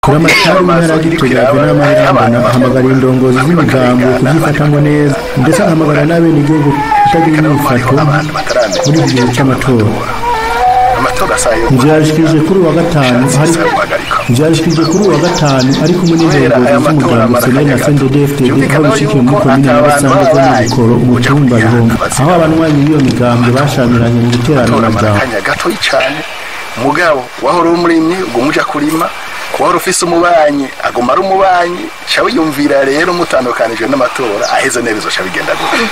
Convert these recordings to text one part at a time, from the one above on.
Buramatari w'intara ya Gitega Venant Manirambona ahamagara indongozi z'imigambwe kuvyifatamwo neza, ndetse ahamagara n'abenegihugu kutagira inyifato muri iki gihe c'amatora. Ivyo kuri uwa gatanu hari Vyashikirije kuri uwa gatanu ari kumwe n'indongozi z'umugambwe CNL na CNDD-FDD, aho bishikiye muri komine Nyabasange, zone Bukoro, umutumba Bihombo, aho abanywanyi b'iyo migambwe bashamiranye mu guterana amajambo. Akanya gatoyi cane. Mugabo wahora uri umurimyi, uguma uja kurima. Wahora ufise umubanyi, aguma ari umubanyi. Ca wiyumvira rero, mutandukanijwe n'amatora aheze neza, bizoca bigenda gute?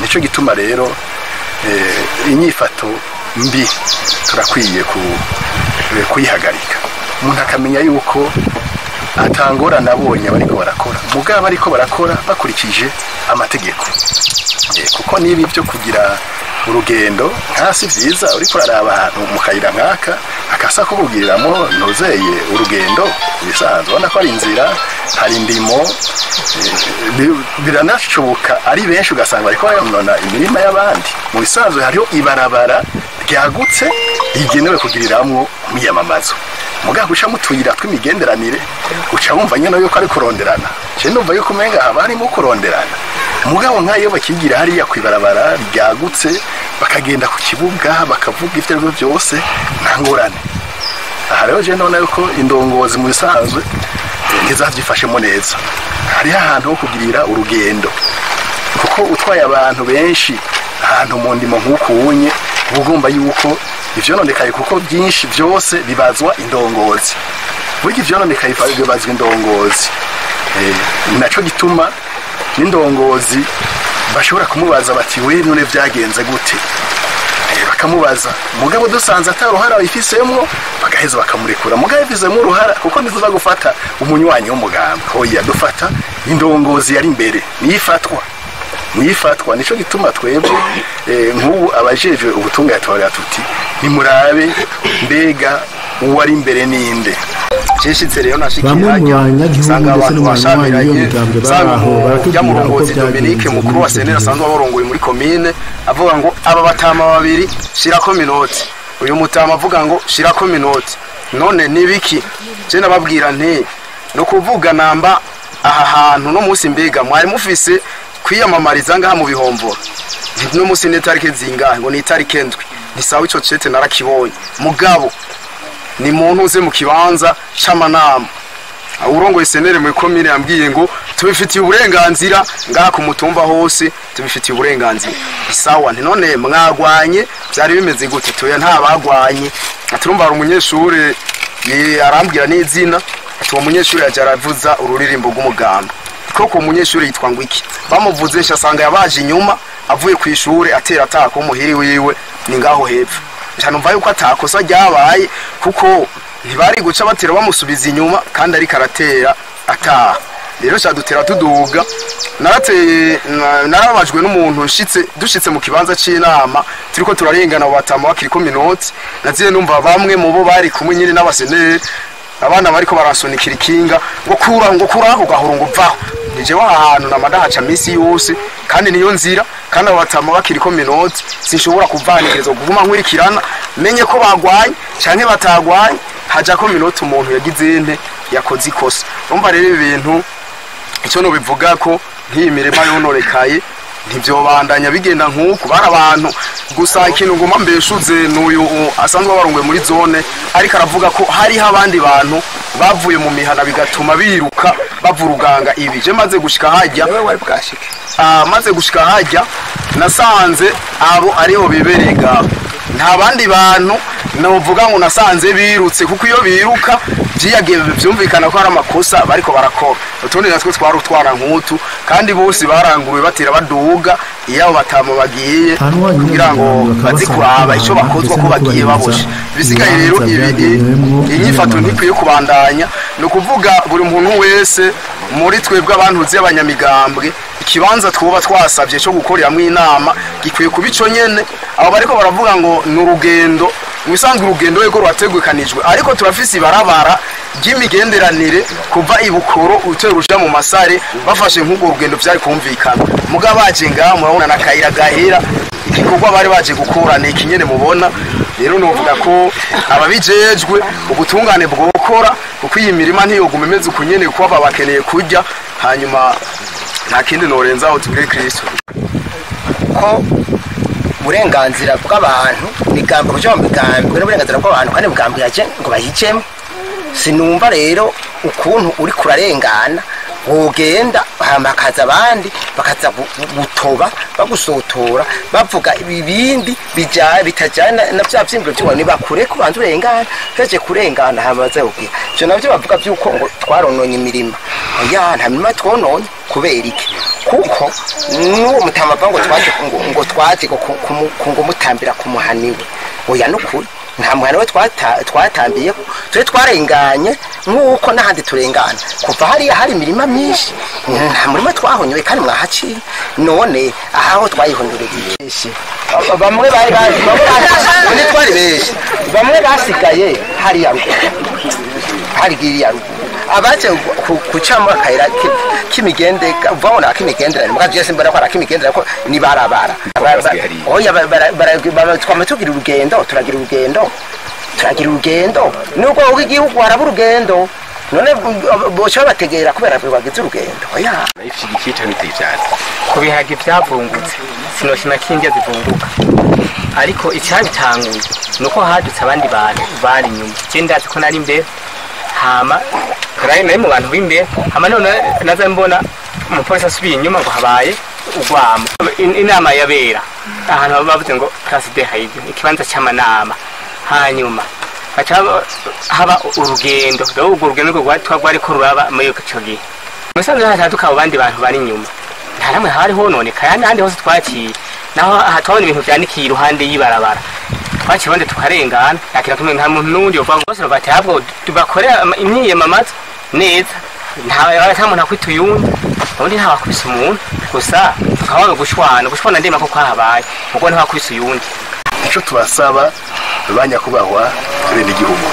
Nico gituma rero inyifato mbi turakwiye kuyihagarika, umuntu akamenya yuko atangorane abonye bariko barakora, mugabo bariko barakora bakurikije amategeko. Kuko niba ibyo kugira urugendo nka si vyiza, uriko uraraba ahantu mu kayira nk'aka akasa ko kugiriramo ntuzeye urugendo bisanzwe, ubona ko ari inzira, hari indimo, biranashoboka ari benshi ugasanga bariko bayonona imirima y'abandi. Mu bisanzwe hariho ibarabara ryagutse rigenewe kugiriramwo umwiyamamazo, mugabo guca mu tuyira tw'imigenderanire, uca wumva nyene yuko ari kuronderana. Je ndumva yuko umenga haba harimo kuronderana. Mugabo nk'ayo bakigira hariya kw'ibarabara ryagutse, bakagenda ku kibuga bakavuga ivyo arivyo byose, nta ngorane. Aha rero je ndabona yuko indongozi mu bisanzwe ntizavyifashemo neza. Hariho ahantu ho kugirira urugendo, kuko utwaye abantu benshi ahantu mu ndimo nk'uku unye, uba ugomba yuko ivyononekaye, kuko byinshi byose bibazwa indongozi. Burya ivyononekaye bibazwa indongozi. Naco gituma n'indongozi bashobora kumubaza bati: "We none vyagenze gute?" Bakamubaza, mugabo dusanze ataruhara bayifisemwo, bagaheza bakamurekura. Mugabo yifisemo uruhara, kuko ntituza gufata umunywanyi w'umugambi, hoya, dufata indongozi yari imbere, niyifatwa, niyifatwa. Nico gituma twebwe nk'ubu abajejwe ubutungane tubagira tuti: "Nimurabe mbega uwari imbere ninde?" Nshitse rero nashikiye Bamwe mu harya banyagihugu nsanga ndetse abantu no mu banywanyi b'iyo bashamiranye, migambwe bari nsanga aho baratubwira uko murongozi Dominique vyagenze mukuru muri wa ico CNL gihe. asanzwe abarongoye muri komine avuga ngo aba batama babiri shirako menottes, uyu mutama avuga ngo shirako menottes. None nibiki? Je nababwira nti no kuvuga namba aha hantu no munsi mbega mwari mufise kwiyamamariza ngaha mu Bihombora, no munsi ni tariki zingahe? Ngo ni itariki 7. Ni sawa, ico cete narakibonye, mugabo ni muntu uze mu kibanza c'amanama. Urongoye CNL muri komine yambwiye ngo tubifitiye uburenganzira ngaha ku mutumba hose, tubifitiye uburenganzira. Isawa, nti none mwagwanye byari bimeze gute? Tuya nta bagwanye. Aturumva hari umunyeshuri arambwira n'izina, ati uwo munyeshuri yaje aravuza ururirimbo rw'umuganda. Koko uwo munyeshuri yitwa ngo iki? Bamuvuze nshya asanga yabaje inyuma avuye ku ishuri, atera ataka umuhiri wiwe ni ngaho hepfo. Nca numva yuko atakosa ryabaye, kuko ntibari guca batera bamusubiza inyuma kandi ariko aratera ataha. Rero dutera tuduga, narateye narababajwe n'umuntu nshitse, dushitse mu kibanza c'inama, turiko turarengana, abo batama bakiriko menottes, naziye numva bamwe mu bo bari kumwe nyine n'abaseneri, abana bariko baransunikira ikinga ngo kura, ngo kura ako gahoro, ngo vaho. Nije wa hantu namadahaca misi yose kandi niyo nzira, kandi abo batama bakiriko menottes sinshobora kuvanikiriza kuguma nkurikirana menye ko bagwanye canke batagwanye. Haja ko menottes umuntu yagize nte? Yakoze ikosa. Urumva rero ibi bintu icyo nobivuga ko nk'iyi mirima yonorekaye ntibyobandanya bigenda nk'uku bari abantu gusa. Ikintu nguma mbeshuze n'uyu asanzwe abarongoye muri zone, ariko aravuga ko hariho abandi bantu bavuye mu mihana bigatuma biruka bavuruganga ibi. Je maze gushika hajya Wewe wari bwashike? Maze gushika hajya nasanze abo ariho bibereye ngaho, nta bandi bantu novuga ngo nasanze birutse, kuko iyo biruka vyiyagiye vyumvikana ko hari amakosa bariko barakora. Utundi natwe twari utwara nkutu, kandi bose baranguruye batera baduga iyo abo batama bagiye Abanywanyi kugira ngo b'umugambwe bakaba baze basaba kuraba ico kubahana bakozwa ndetse ko no bagiye kubahiriza baboshe. Bisigaye rero ibibanza ibi vyagenewemwo inyifato imyiyamamazo. ntikwiye kubandanya. Ni ukuvuga buri muntu wese muri twebwe abantu uzi abanyamigambwe, ikibanza twuba twasabye cyo gukoreramwo inama gikwiye kuba ico nyene. Abo bariko baravuga ngo ni urugendo, mu bisanzwe urugendo rwego rurategekanijwe, ariko turafise ibarabara ry'imigenderanire kuva ibukoro utera uja mu Masare. Bafashe nk'urwo rugendo vyari kumvikana, mugabo baje ngaha murabona na kayira gahera. Igikorwa bari baje gukora ni iki nyene mubona. Rero novuga ko ababijejwe ubutungane bwokora, kuko iyi mirima ntiyoguma imeze uku nyene, kuko aba bakeneye kurya. Hanyuma nta kindi norenzaho, tubwire Kristo ko uburenganzira bw'abantu, migambo kuja mu migambwe n'uburenganzira bw'abantu, kandi migambwe yaje ngo bayijemo. Sinumva rero ukuntu uri kurarengana wogenda, hama hakaza abandi bakaza gutoba, bagusotora, bavuga ibindi bitajyana na bya vyiyumviro vy'iwawe. Nibakure kubanza urengana, uhejeje kurengana hama bazakubwira. Ivyo navyo bavuga vy'uko ngo twarononye imirima, oya, nta mirima twononye. Kubera iki? Kuko n'uwo mutama avuga ngo twaje ngo twaje ngo mutambira ku muhaniwe, oya, nukuri nta muhani we twatambiye. Twe twarenganye nk'uko n'ahandi turengana. Kuva hariya hari imirima myinshi, nta murima twahonyoye, kandi mwahaciye. None ahaho twayihonyoreye iki? Bamwe bari bazi, bamwe twari benshi, bamwe basigaye hariya ruguru, hari iriya ruguru, abaje gucamo akayira k'imigende, ubona k'imigenderanire, muga vyose mbona ko ari ak'imigenderanire, ko ni barabara. Oya, twama tugira urugendo, turagira urugendo, turagira urugendo nubwo igihugu haraba urugendo. None boca babategera kubera bagize urugendo? Oya. Nayishigikiye cyane ivyatsi. Ku biharage byavungutse, sinoshima ko indya zivunguka, ariko icyabitanguye ni uko hadutse abandi bantu bari inyuma. Je ndazi ko nari imbere, hama nari mu bantu b'imbere, hama none naza mbona umupolisi asubiye inyuma ngo habaye urwamo. Inama yabera ahantu baba bavuze ngo place de Haïti, ikibanza cy'amanama, hanyuma haca haba urugendo. Rero urwo rugendo rwo rwariko ruraba muri ico gihe, musanze hataduka abo bandi bantu bari inyuma, nta namwe hari hononekaye. N'ahandi hose twaciye, naho aha twabona ibintu vyanikiye iruhande y'ibarabara, twaciye abandi tukarengana, nta kintu kimwe, nta muntu n'uwundi yovuga ngo bose bati ahubwo tubakorera imyiyamamazo neza. Nta muntu akwita uyundi, ubundi nta wakubise umuntu, gusa tukabona gushwana. Gushwana ndema ko kwahabaye, ubwo nta wakubise uyundi. Icyo tubasaba, ba nyakubahwa bene igihugu,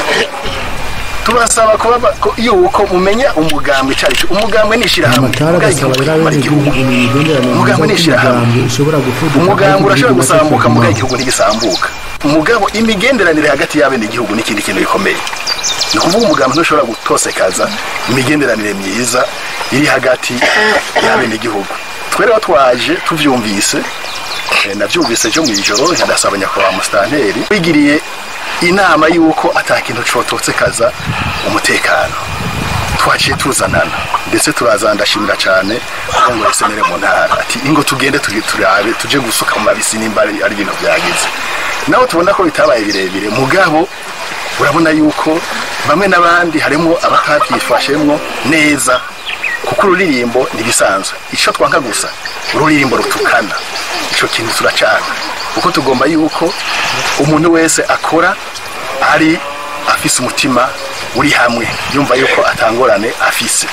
tubasaba kuba yuko mumenya umugambwe icyo ari cyo. Umugambwe ni ishyirahamwe. Amatara Mugabo agasaba igihugu rero kimara abenegihugu igihugu. kumenya imigenderanire Umugambwe myiza, ni kuko ishyirahamwe. imigambwe ishobora gufuduka Umugambwe ariko urashobora igihugu nacyo gusambuka, mugabo kikagumaho. igihugu ntigisambuka. Umugabo imigenderanire hagati y'abenegihugu ni ikindi kintu gikomeye. Ni ukuvuga umugambi ntushobora gutosekaza imigenderanire myiza iri hagati y'abenegihugu. Twe rero twaje tuvyumvise, navyumvise ejo mw'ijoro, nkadasaba nyakubahwa musitanteri wigiriye inama y'uko ata kintu cotosekaza umutekano. Twaciye tuzanana, ndetse turaza. Ndashimira cyane ngo senere mu ntara ati ingo tugende turabe, tuje gusuka mu mabisi nimba ari ibintu byagize. Naho tubona ko bitabaye birebire, mugabo urabona yuko bamwe n'abandi harimo abatabyifashemwo neza, kuko ururirimbo ntibisanzwe. Icyo twanka gusa, ururirimbo rutukana, icyo kintu turacana, kuko tugomba yuko umuntu wese akora ari afise umutima uri hamwe, yumva yuko atangorane afise.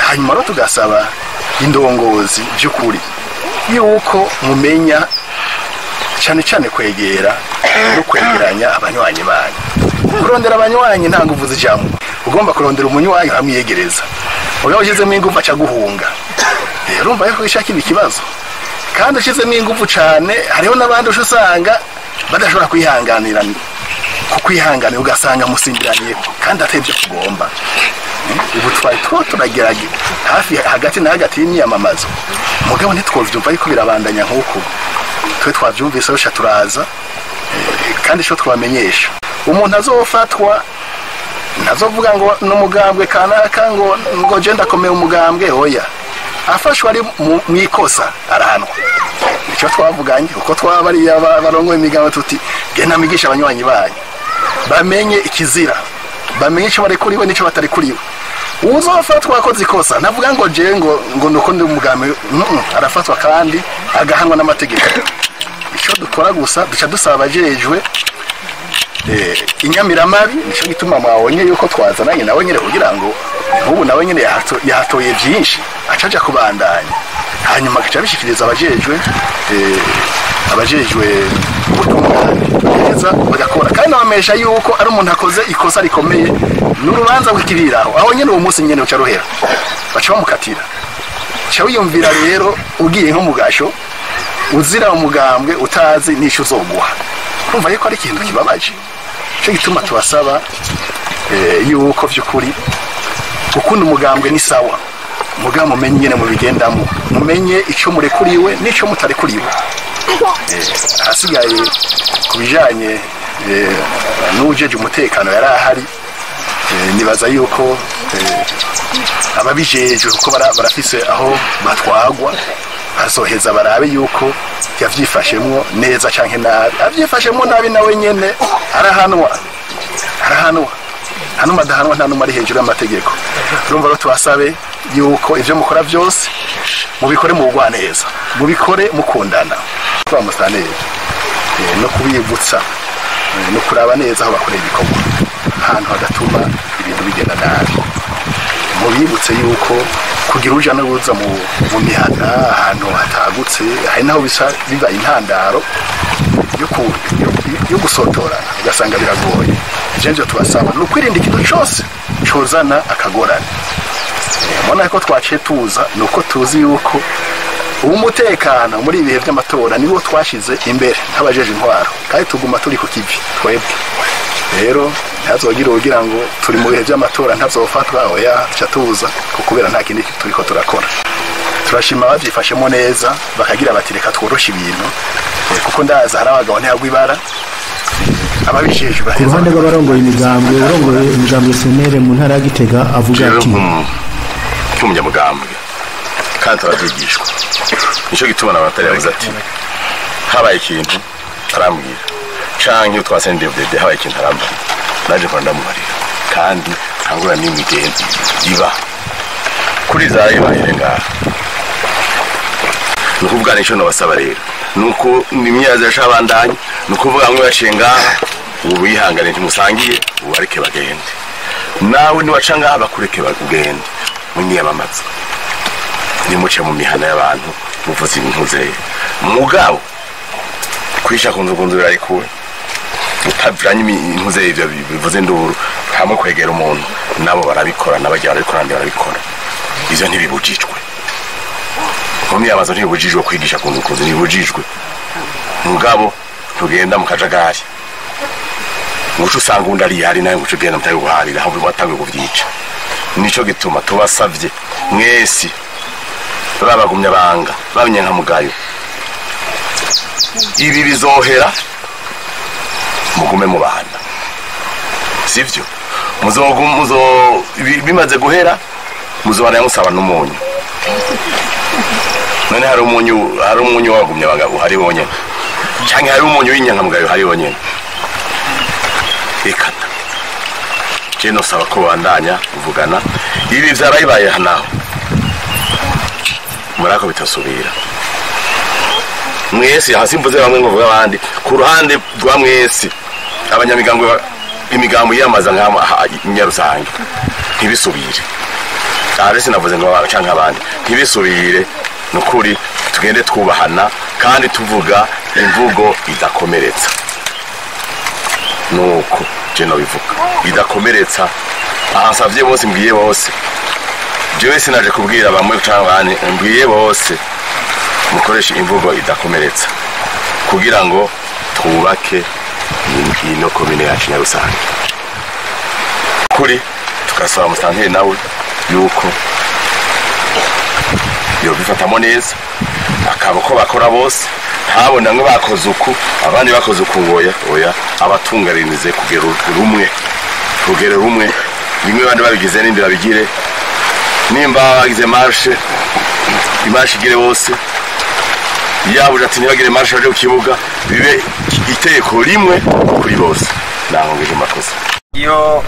Hanyuma rero tugasaba indongozi by'ukuri yuko mumenya cyane cyane kwegera no kwegeranya abanywanyi banyu. Kurondera abanywanyi nta nguvu zijamwo. Ugomba kurondera umunywanyi uramwiyegereza, ugabo ushyizemo ingufu aca guhunga. Urumva yuko ishaka ikibazo, kandi ushyizemo ingufu cyane hariho n'abandi usha usanga badashobora kwihanganira, kukwihanganira, ugasanga musimbiraniye kandi atari ibyo tugomba. Ubu twari two turagerage hafi hagati na hagati y'imyamamazo, mugabo ntitwovyumva ariko birabandanya nk'uku twe twavyumvise rusha turaza. Kandi ico twamenyesha, umuntu azofatwa ntazovuga ngo n'umugambwe kanaka, ngo je ndakomeye umugambwe. Oya, afashwe ari mw'ikosa arahanwa. Nicyo twavuganye, uko twaba ari barongoye imigambi, tuti genda mwigisha abanywanyi banyu bamenye ikizira, bamenye icyo barekuriwe n'icyo batarekuriwe. Uzofatwa akoze ikosa ntavuga ngo je ngo nuko ndi umugambi. Arafatwa kandi agahanwa n'amategeko. Icyo dukora gusa, duca dusaba abajejwe inyamiramabi. Nico gituma mwabonye yuko twazananye nawe nyine, kugira ngo nk'ubu nawe nyine yahatoye byinshi, acaja kubandanya, hanyuma agaca abishikiriza abajejwe ubutungane neza bagakora. Kandi nabamesha yuko ari umuntu akoze ikosa rikomeye, n'urubanza rw'ikibiraho aho nyine uwo munsi nyine uca ruhera, baca bamukatira. Ca wiyumvira rero ugiye nko mu gasho uzira umugambwe utazi n'icyo uzoguha. Urumva yuko ari ikintu kibabaje. Cyo gituma tubasaba yuko vy'ukuri gukunda umugambwe ni sawa, mugabo mumenye nyene mubigendamo, mumenye ico murekuriwe n'ico mutarekuriwe. Hasigaye ku bijanye n'uwujejwe umutekano yari ahari, nibaza yuko ababijejwe kuko barafise aho batwagwa, bazoheza barabe yuko yavyifashemwo neza canke nabi. Avyifashemwo nabi nawe nyene arahanwa, hano madahanwa, nta numwe ari hejuru y'amategeko. Urumva ko tubasabe yuko ivyo mukora vyose mubikore mu bugwaneza, mubikore mukundana, twamusaneye no kubibutsa no kuraba neza aho bakorera ibikorwa, ahantu hadatuma ibintu bigenda nabi. Mubibutse yuko kugira uruja n'uruza mu mihana ahantu hatagutse, hari naho bisa biba intandaro yo gusotorana, ugasanga biragoye. Ivyo tubasaba ni ukwirinda ikintu cose cozana akagorane. Mbona ko twaciye tuza ni uko tuzi yuko umutekano muri ibihe by'amatora niwo twashize imbere nk'abajeje intwaro, kandi tuguma turi ku kivi twebwe. Rero ntazogira ugira ngo turi mu bihe by'amatora ntazofatwa, oya, tuca tuza kubera nta kindi turiko turakora. Turashima bavyifashemo neza, bakagira bati reka tworoshe ibintu, kuko ndaza hari abagabo ntihagwa ibara. Ababijejwe ku ruhande rw'abarongoye imigambwe, urongoye imigambwe senere mu ntara ya Gitega avuga ati nk'umunyamugambwe kandi turabyigishwa, nico gituma n'abatari yavuze ati habaye ikintu arambwira, canke twasende habaye ikintu arambwira, naje kwa ndamubarira, kandi ntangura n'imigenzo iba kuri zayibaye ngaha. Nukuvuga nico nabasaba rero nuko nimyaza yashabandanye, nukuvuga ngo yaciye ngaha ubu yihangane ntimusangiye, ubareke bagende, nawe niwaca ngaha bakureke bagende. Munyiyamamaza nimuce mu mihana y'abantu muvuze ibintu zeye, mugabo kwisha kunzu birarekuwe, utaviranye ibintu zeye ivyo bivuze induru hamwe kwegera umuntu, nabo barabikora, n'abagira barabikora, n'abandi barabikora. Ivyo ntibibujijwe mu myiyamamazo, ntibibujijwe kwigisha kunzu ntibibujijwe, mugabo tugenda mu kajagari nguco usanga undi ari yari nawe nguco ugenda mutari guharira aho watanguye kuvyica. Nico gituma tubasavye mwesi babagumya banga babanyankamugayo, ibi bizohera mugume mu bana, sivyo? Muzo bimaze guhera muzobana musaba n'umunyu. None hari umunyu wagumya banga uhari wonyene, canke hari umunyu w'inyankamugayo hari wonyene? Ekana je nosaba ko bandanya kuvugana, ibi vyarayibaye hanaho murako bitasubira. Mwese hasi mvuze bamwe ngo vuga abandi, ku ruhande rwa mwese abanyamigambo imigambo yamaza nka Nyarusange ntibisubire. Ari sinavuze ngo canke abandi ntibisubire, nukuri tugende twubahana kandi tuvuga imvugo idakomeretsa. Nuko je no bivuga idakomeretsa, ahansavye bose mbwiye bose, jewe sinaje kubwira bamwe canke abandi, mbwiye bose mukoresha imvugo idakomeretsa kugira ngo twubake ino komine yacu Nyarusange. Kuri tugasaba musanteri nawe yuko yobifatamo neza, akaba ko bakora bose, ntabona ngo bakoze uku abandi bakoze uku, ngoya oya, abatunganirize kugera rumwe, bimwe bandi babigize n'indi babigire, nimba bagize marche imarche igire bose, yabuze ati ntibagire marche baje ku kibuga, bibe itegeko rimwe kuri bose. Naho ngeje makosa iyo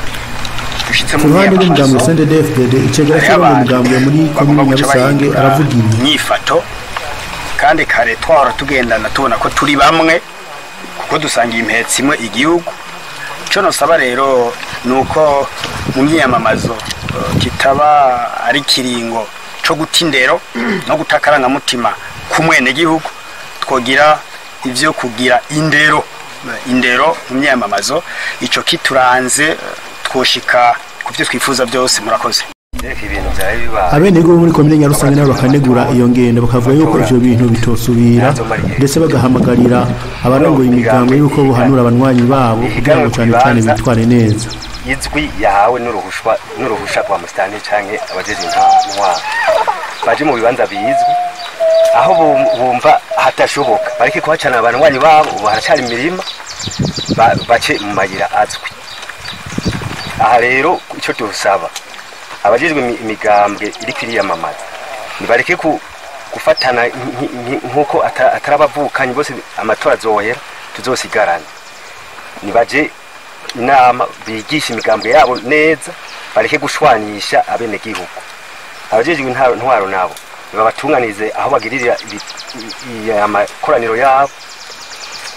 dushitse ku mu ruhande rw'umugambwe myiyamamazo CNDD-FDD, icegera cy'urongoye umugambwe muri komine bagomba guca Nyarusange bahindura aravuga ibi. inyifato, kandi kare twahora tugendana tubona ko turi bamwe kuko dusangiye impetsi imwe igihugu. Ico nosaba rero ni uko mu myiyamamazo kitaba ari kiringo co guta indero no guta akarangamutima k'umwenegihugu, twogira ivyo kugira indero mu myiyamamazo, ico kituranze twoshika ku byo twifuza byose. Murakoze. Abenegihugu bo muri komine Nyarusange nabo bakanegura iyo ngendo, bakavuga yuko ivyo bintu bitosubira, ndetse bagahamagarira abarongoye imigambo yuko bohanura abanywanyi babo kugira ngo cane cane bitware neza. Izwi yahawe n'uruhusha rwa musitani canke abajeje intwaro baje mu bibanza bizwi aho bumva hatashoboka, bareke kuhacana abanywanyi babo, ubu haracari imirima, bace mu mayira azwi. Aha rero ico dusaba abajejwe imigambwe iriko iriyamamaza, nibareke gufatana nk'uko atarabavukanyi bose, amatora azohera tuzosigarana. Nibaje inama bigisha imigambwe yabo neza, bareke gushwanisha abenegihugu. Abajejwe intwaro nabo nibabatunganize aho bagirira amakoraniro yabo,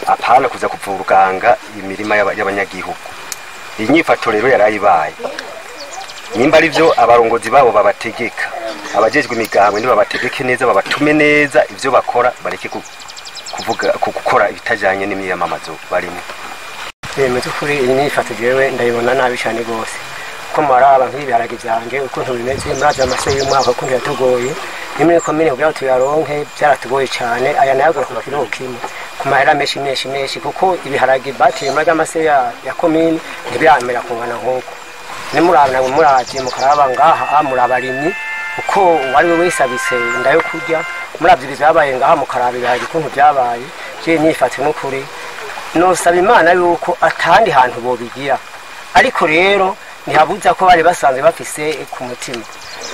apana kuza kuvuruganga imirima y'abanyagihugu. Iyi nyifato rero yarayibaye, nimba ari byo abarongozi babo babategeka, abajejwe imigambwe nibabategeke neza, babatume neza ivyo bakora, bareke kuvuga gukora ibitajanye n'imyiyamamazo barimo. Mu by'ukuri iyi nyifato jewe ndayibona nabi cyane rwose, kuko muraba nk'ibiharage vyanje ukuntu bimeze, murazi amase y'umwaka ukuntu yatugoye, ni muri komine kugira ngo tuyaronke byaratugoye cyane. Aya nayo agura ku kiro kimwe ku mahera menshi menshi menshi, kuko ibiharage bateye muri amase ya komine ntibiramera kungana nk'uko. Nimuraba muraje mukaraba ngaha murabarimyi uko uwari we wese abise inda yo kurya, muravye ibyabaye ngaha mukaraba ibiharage ukuntu byabaye. Je nyifato n'ukuri nosaba Imana yuko atandi hantu bobigira, ariko rero ntihabuza ko bari basanzwe bafise ku mutima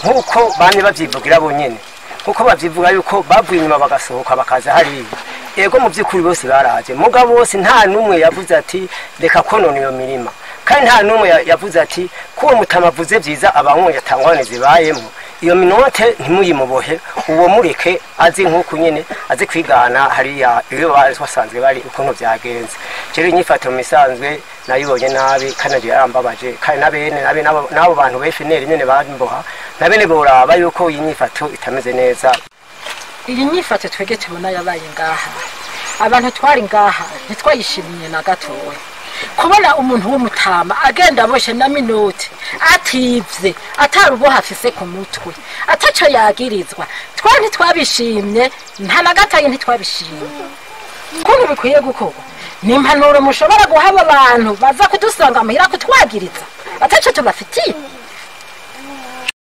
nk'uko bamwe bavyivugira bonyene, nkuko bavyivuga yuko bavuye inyuma bagasohoka bakaza hariya. Ego mu by'ukuri bose baraje, mugabo bose nta n'umwe yavuze ati reka konona iyo mirima, kandi nta n'umwe yavuze ati ko uwo mutama avuze vyiza abanyweye atangwane zibayemo, iyo minote ntimuyimubohe, uwo mureke azi nk'uku nyene azi kwigana hariya iyo basanzwe bari ukuntu vyagenze. Rero inyifato mu isanzwe nayibonye nabi, kandi naje yarambabaje, kandi nabene n'abo bantu b'FNL nyene bamboha nabene boraba yuko iyi nyifato itameze neza. Iyi nyifato twege tubona yabaye ngaha, abantu twari ngaha ntitwayishimiye na gatoya. Kubona umuntu w'umutama agenda aboshe na minute ativye, ataruboha afise ku mutwe, ataco yagirizwa, twa ntitwabishimye, nta na gatoya ntitwabishimye. Ukuntu bikwiye gukorwa ni impanuro mushobora guha aba bantu baza kudusanga muhira kutwagiriza ataco tubafitiye.